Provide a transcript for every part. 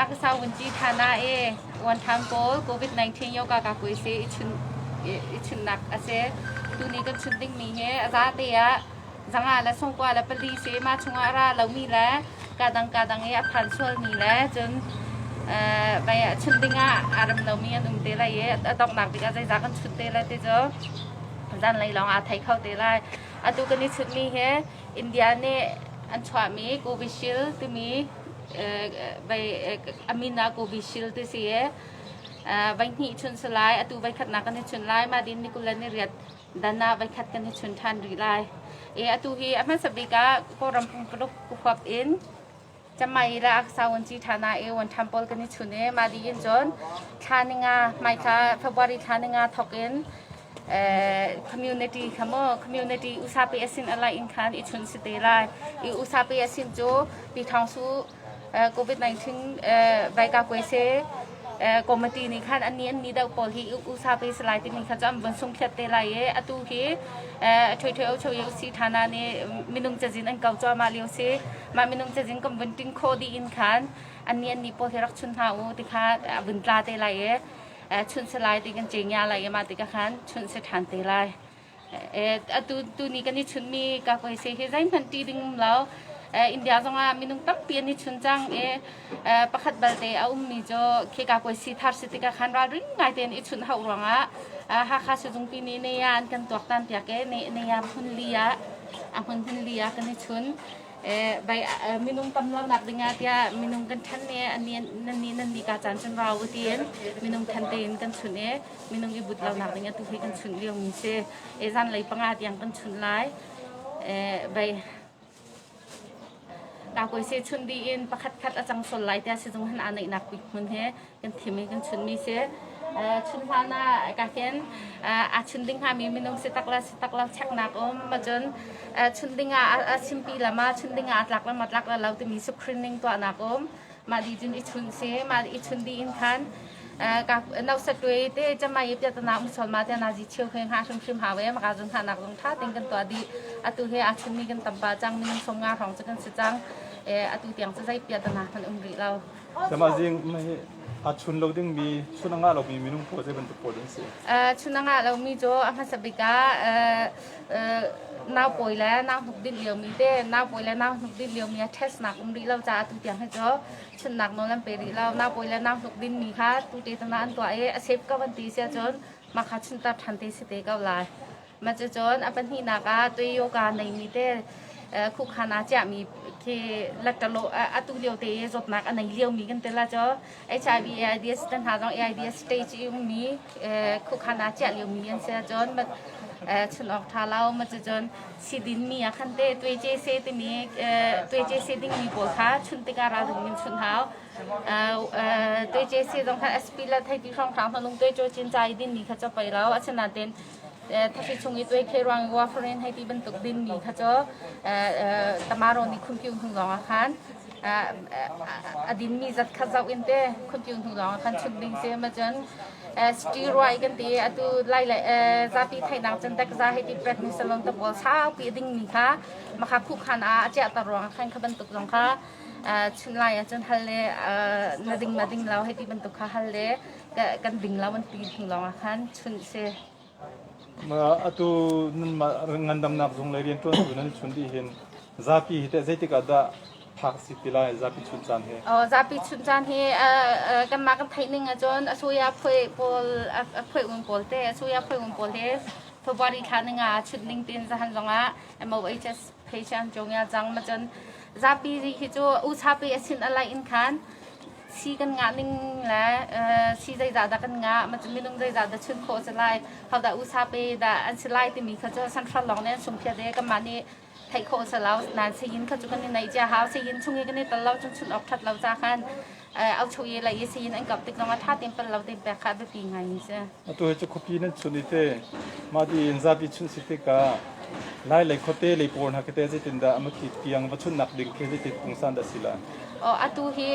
A ka sau vun ci ṭhan ah e one time pawl COVID-19 yoga ka kui si i chun i chunnak a si. Tuni kan chun dingmi hi a zate ah zanga le songkua le pali si ma chungah ra lomi le ka dang ka dang i a phan sualmi le cun vai ah chun ding ah a rem lomi an um te lai i a donghnak bik ah zeizah kan chun te lai ti cu zanlei lawng aa thei kho te lai. Atu kan i chunhmi hi India nih an chuahmi Covishield timi a min ah Covishield ti si i voihnih chun si lai. Atu voikhatnak kan i chun lai. Mah din ni 28 dan ah voikhat kan i chun ṭhan rih lai. I atu hi a hmasa bik ah Kawlram pumpak huap in Camai le Aksa Wanci ṭhan ah i wan ṭhan pawl kan i chun i mah dih in cun thla ninga hmaithla February thla ninga thawk in community kha maw community usape asin alai in khan i chun si te lai. I usape asin cu Pi Thawng Su COVID-19 vai ka kuai se committee nih khan an ni an ni deuh pawl hi usape salai timi kha cu an vun sung phiat te lai i atu hi ṭhoi ṭhoi o yo si ṭhana nih minung cazin an kau cuahmah lio si. Mah minung cazin kan vun ting khawh dih in khan an ni an ni pawl hi rak chun hna u ti kha a vun tla te lai i chun se lai ti kan ce lai i mah tikah khan chun se ṭhan te lai. Atu tuni kan i chunmi ka koi se hi zeihmanh ṭih ding um lo. India zongah minung tampi an i chun cang i pakhat balte a ummi cu khika koi si thar si tikah khan ralring ngai tein i chunh hauh ruangah Hakha sizungpi nih ne an kan tuaktan piak i ne hmun li ah a hmun hmun li ah kan i chun. Bai minung tam lo nak ding ah tiah minung kan ṭhan i nan ni nan ni ka caan cun rau tiin minung ṭhan tein kan chunh i minung i but lo nak ding atu hi kan chunh lio mi si. E zanlei panga tiang kan chunh lai. Bai Kakuai se chun dih in pakhat khat a cang sual lai tiah sizung han aa neihnak bik hmun hi kan thim i kan chunmi si. Chun hlan ah ka hin aa chun ding hngami minung si tak le si tak lo cheknak um macun chun ding ah a simpi lam ah chun ding ah a tlak le ma tlak le lo timi screening tuahnak um. Mah di cun i chun si. Mah i chun dih in khan Nausatwe te camai piatana um sol ma te na ji cheu he nga hrim hrim hawe maka zung ha nak zung tha ting kan to di atu he a chun mi kan tampa chang minung som nga rong chu kan si chang e atu tiang chu zai piatana kan um ri lo. Sama zing mai a chun lo ding mi chun anga lo mi minung pawl zei bantuk pawl an si? Chun anga lo mi cu a hmasa bik ah nau pawi le nau hnuk din lio mi te nau pawi le nau hnuk din lio mi a test nak um rih lo caah atu tiang hi cu chunnak nawl an pe rih lo. Naupawi le nauhnuk dinmi kha tute tana an tuah i a save ko an ti sia cun mah kha chunter ṭhan te si te ko lai. Mah cucun a pahnihnak ah tui yoga neimi te khukhan ah chiahmi khi lattalo atu lio te i zawtnak a nei liomi kan ti la cu HIV AIDS te hna zong AIDS stage i ummi khukhan ah chiah liomi an si ahcun chun awk ṭha lo. Mah cucun sidin mi ah khan te tuai se timi tuai se ding mi pawl kha chunh tikah ralring in chunh hau. Tuai se zong khan SP le theiti hrawng hrang hnalung tuai cho cin chai din mi kha cho pei lo. Asinain thasi chung i tuai khe ruang warfarin hei ti bantuk din mi kha cho tamaro nih khumpiu hnu lawng ah khan a din mi zat kha zoh in te khumpiu hnu lawng ah khan chunh ding si. Ma cun Steroid kan ti atu lai le zapi theihnak cun dekza hei ti prednisolone te pawl saupi a dingmi kha makha khuhkhan ah a ciahter ruangah khan kha bantuk zong kha chun lai ahcun hal le na ding ma ding lo hei ti bantuk kha hal le kan ding lo an ti hnu lawngah khan chun si. Atu nanmah ngandamnak zung le rianṭuantu nan chun dih hin zapi hi teh zeitik ah dah phak si ti lai zapi chun caan hi? Oh, zapi chun caan hi kanmah kan theih ning ahcun a suya phui pawl a phui un pawl te a suya phui un pawl hi February thla ninga chun ning tin zahan zongah MOHS patient jong ya cang ma cun zapi hi cu uchapi asin alai in khan si kan ngah ning le si zeizah dah kan ngah ma cun minung zeizah dah chun khawh si lai hodah usa pe dah an si lai timi kha cu central lawng nih an sung phiat i kanmah nih theih khawh si lo. Nain sayin kha cu kan i neih cia hau. Sayin chung i kan i tel lo cun chun awk ṭhat lo ca khan au chung i lei i sayin an kap tik zongah ṭha tein pel lo tein pek kha a biapi ngai mi si. Atu hi cu khuapi nan chun i te mah ti in zapi chun si tikah Lai lei khuate lei pawl hna khi te zeitindah a maki tiang va chunnak ding khi zeitin pungsan dah si lai? Oh, atu hi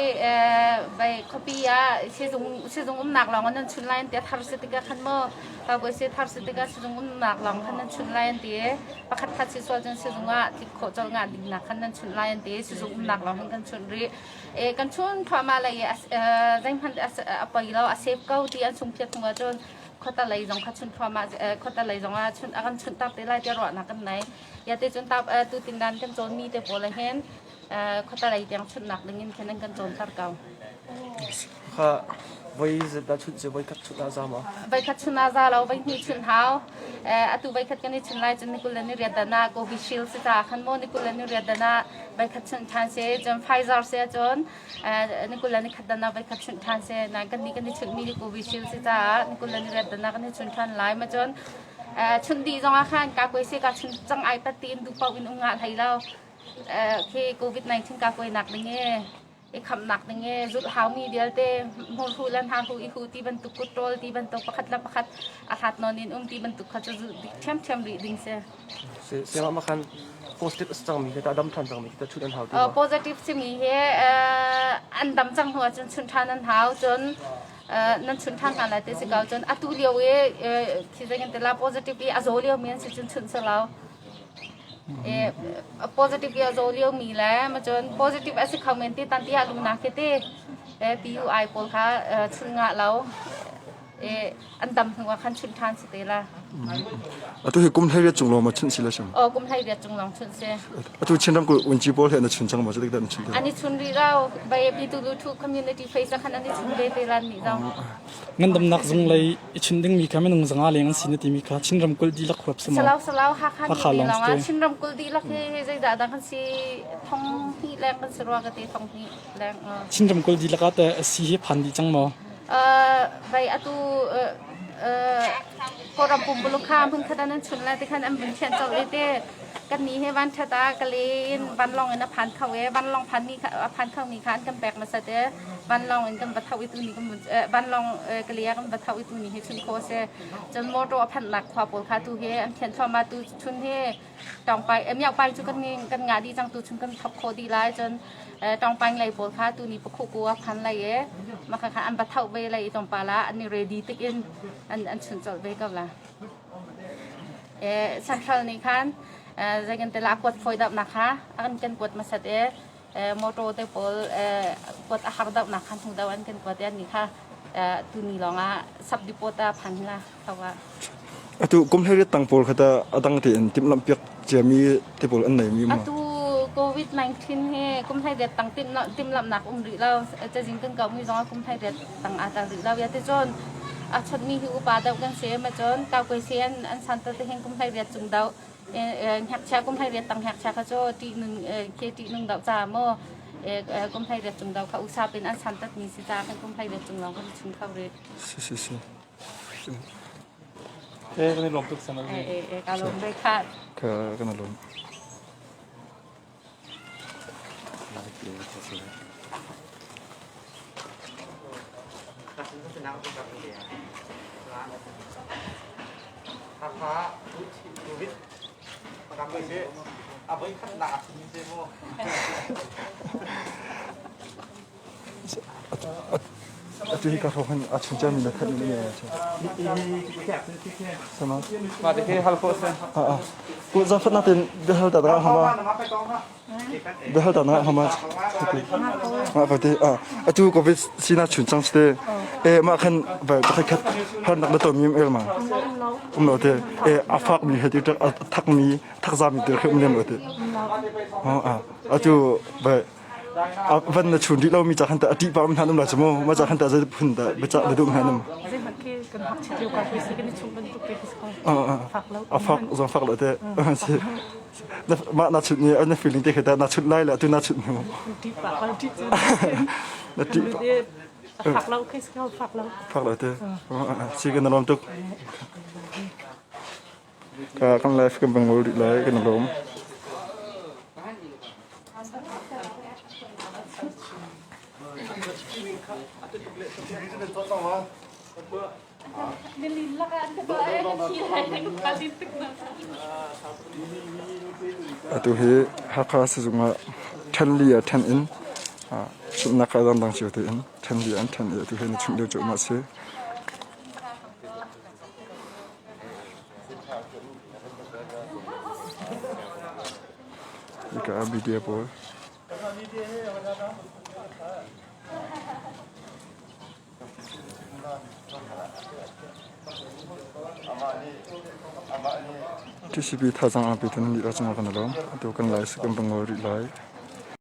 Vai khuapi ah sizung sizung umnak lawng nan chun lai an ti thar si tikah khan maw ka si thar si tikah sizung umnak lawng khan nan chun lai an ti pakhat khat si sual cun sizung ah tlik khawh colh nga ding nak khan nan chun lai an ti sizung umnak lawng hin kan chun rih e kan chun thluahmah lai zeihmanh a poi lo a save ko ti an sung phiat hnu ahcun khuata lei zong kha chun thluahmah khuata lei zong ah chun a kan chunh tak te lai ti ruahnak kan nei ya te cun ta tu tindan kan cawn mi te pawl hin khuata lei tiang chunhnak ding in khin an kan cawnter ko. Kha voi zat dah chunh si voi khat chunh ah za ma? Voi khat chunh ah za lo voi hnih chunh hau. Atu voi khat kan i chun lai cun ni kul le ni riat dan ah Covishield si ta khan mo ni kul le ni riat dan ah voi khat chunh than si cun Pfizer si cun ni kul le ni khat dan ah voi khat chunh than si nan kan ni kan i chunh mi Covishield si caah ni kul le ni riat dan ah kan i chun than lai ma cun chunh dih zong ah khan ka koi se ka chun cang ai pat tiin du pau in unga hlei lo Khi COVID-19 ka kuainak ding i i khamnak ding i zulh haumi vialte hmurhu le hnahu i hu ti bantuk kutṭawl ti bantuk pakhat le pakhat a hlat nawn in um ti bantuk kha cu zulh dih ṭhiamṭhiam rih ding si. Siangah mah khan positive a si cangmi khi tah dam ṭhan cangmi khi tah chut an hau ti maw? Positive simi hi an dam cang hnu ahcun chunh ṭhan an hau cun nan chunh ṭhan hna lai ti si ko cun atu lio i khi zei kan ti la positive i a zaw liomi an si cun chunh si lo. Positive a zaw liomi le macun positive a si kho men ti tan tiah lungnak khi ti PUI pawl kha chun ngah lo an dam hnu ah khan chun ṭhan si te la. Atu hi kum hlei riat cung lawng ma chun si le sang? Oh, kum hlei riat cung lawng chun si. Atu Chin ramkulh unci pawl he na chun cang ma cu dik dah na chun te? Ani chun rih lo. Bai pi tu lu thu community face khan ani chun ve te lan ni zong. Ngandamnak zung lei i chim dingmi kha minung zanga leng an si na timi kha Chin ramkulh dihlak huap si maw? Salau salau Hakha ni lawng ah Chin ramkulh dihlak hi zeidah dah kan si thong hnih leng kan si rua ka ti thong hnih leng. Chin ramkulh dihlak ah teh si hi phan dih cang maw? Vai atu Kawlram pumpuluk kha hmun khat an chun lai ti khan an vun thian colh i te kan ni he van that ah ka in vanlawng in a phan kho e vanlawng phan mi kha a phan kho mi kha an kan pek hmasa te vanlawng in kan va tho i tu ni kan vanlawng ka kan va tho i tu ni hi chun kho se cun motor a phannak khua pawl kha tu hi an thian thluahmah tu chun hi tawngpai miaupai cu kan kan ngah dih cang tu chun kan thok kho dih lai cun tawngpai lei pawl kha tu ni pakhu ku a phan lai e maka kha an va tho ve lai i tawngpa la an i ready tik in an an chun colh ve ko la central nih khan zei kan te la kuat foi deuh nak kha an kan kuat masat e motor te pawl kuat a har deuh nak khan hnu deuh an kan kuat e ni kha tu ni lawng ah sub depot a phan la thawa Atu kum hlei tang pawl kha ta adang tein timhlamh piak ciami te pawl an nei mi ma? Atu COVID-19 hi kum hlei riat tang timhlamhnak um rih lo. Cazin kan kau mi zong kum hlei riat tang aa tel rih lo. Ya te cun a chonmi hi upa deuh kan si ma cun kau koi si an an san te hin kum hlei riat cung deuh ngakchia kum hlei riat tang ngakchia kha cu ṭih nun khi ṭih nung deuh ca maw kum hlei riat cung deuh kha usa pin an san tat mi si ca kan kum hlei riat cung lawng kan chung kho rih. Si si si. Eh, kan i lawm tuk san. Eh eh eh ka lawm ve kha. Ka kan i lawm. Atu hi ka hrawk hin a chun mi na khat mi ne sama Ma te khi hal khawh si. A a ku za fat na tin behal ta da hama behal ta na hama ma ka te a atu covid sina chun chang ste e ma khan ba pakhat khat har nak na to mi el ma um lo te e a fak mi he ti a thak mi thak za mi te khe um lem lo te a atu ba van na chun rih lomi ca khan tah a ṭih pah um hna um la cu mu ma ca khan tah zei phun dah biacah na duh hna nam a fak zong fak lo te mah na chut ni na feeling te kha na chut lai la tu na chut hnu na ṭih fak lo fak lo fak lo te si kan lawm tuk kan life kan bang rih lai kan lawm Atu hi Hakha sizung ah ṭhen li ah ṭhen in. Chunhnak kha dangdang cio tein ṭhen dih an ṭhen i atu hi na chunh lio cuahmah a si. Hika ah media pawl. TCP thazaang a pe tu nan dih cungah kan i lawm. Atu kan lai si kan va ngol rih lai.